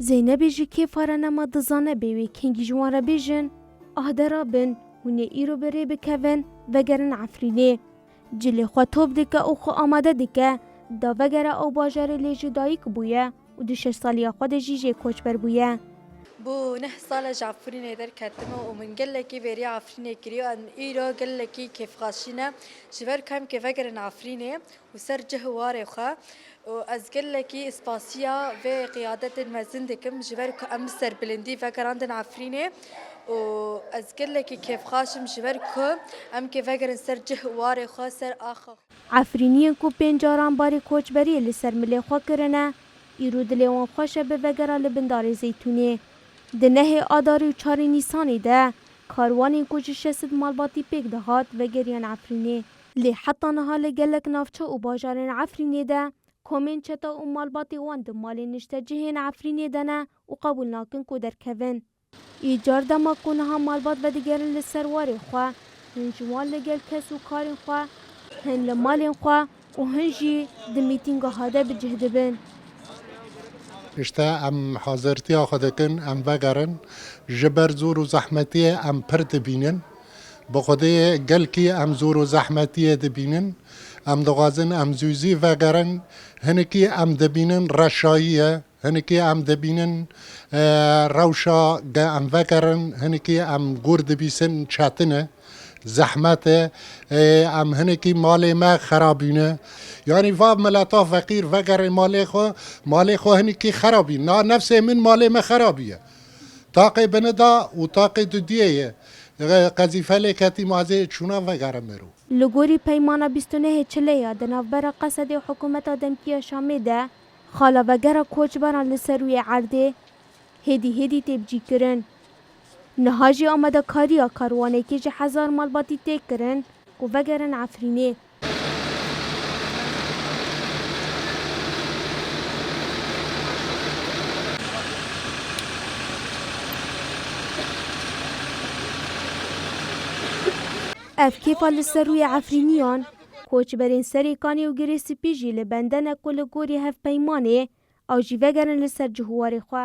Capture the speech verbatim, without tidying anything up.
Zeynebê ji kêfa re nema dizane bê wê kengî ji wan re bêjin, ah de rabin, hûn ê îro bi rê bikevin, vegerin Efrînê. Cilê xwe top dike û xwe amade dike, da vegere ew bajarê lê ji dayik bûye û di şeş saliya xwe de jî jê koçber bûye. Bo neh sal e ji Efrînê derketime û min gelekî bêriya Efrînê kiriye û em îro gelekî kêfxweşî ne. Ji ber ku em kê vegerin Efrînê û ser cih û warê xwe û ez gelekî spasiya vê qiyadetên mezin dikim, ji ber ku em bi serbilindî vegerandin Efrînê û ez gelekî kêfxweş im, ji ber ku em kê vegerin ser cih û warê xwe, ser axa xwe. Efrîniyên ku pênc caran barê koçberiyê li ser milê xwe kirine, îro dilê wan xweş e bi vegera li bin darê zeytûnê. Di nehê Adarê û çarê Nîsanê de karwanên ku ji şeş sed malbatî pêk dihat vegeriyan Efrînê. Lê heta niha li gelek navçe û bajarên Efrînê de komên çeta û malbatê wan di malên niştecihên Efrînê de ne û qebûl nakin ku derkevin. Îcar dema ku niha malbat vedigerin li ser warê xwe, hin ji wan li gel kes û karên xwe, hin li malên xwe û hin jî di mîtîngeha de bi cih dibin. Îşte em hazirtiya xwe dikin, em vegerin. Ji ber zor û zehmetiyê em pir dibînin. Bi Xwedê gelkî em zor û zehmetiyê dibînin. Em dixwazin em zû zî vegerin. Hinikî em dibînin reşayî ye. Hinikî em dibînin, e, rewşa ge em vegerin, hinikî em gor dibîsin çetin e, zehmet e, e, em hinikî malê me xerabîne. Yanî va mileta feqîr vegerê malê xwe, malê xwe hinikî xerabî. Na nefsê min malê me xerabî ye. Taqê binida û taqê dudiyê ye. E, qezîfe lê ketî mazê çûna vegere mero. Li gorî peymana bîst û nehê Çileya di navbera Qesedê û hikûmeta demkî ya Şamê de, xala vegera koçberan li ser rûyê erdê hêdî hêdî tê bicîkirin. Niha jî amadekariya karwanekê ji hezar malbatî tê kirin ku vegerin Efrînê. Ev kêfa li ser rûyê Efrîniyan, koçberên Serê Kanê û Girê Spî jî li bende ne ku li gorî hevpeymanê ew jî vegerin li ser cih û warê xwe.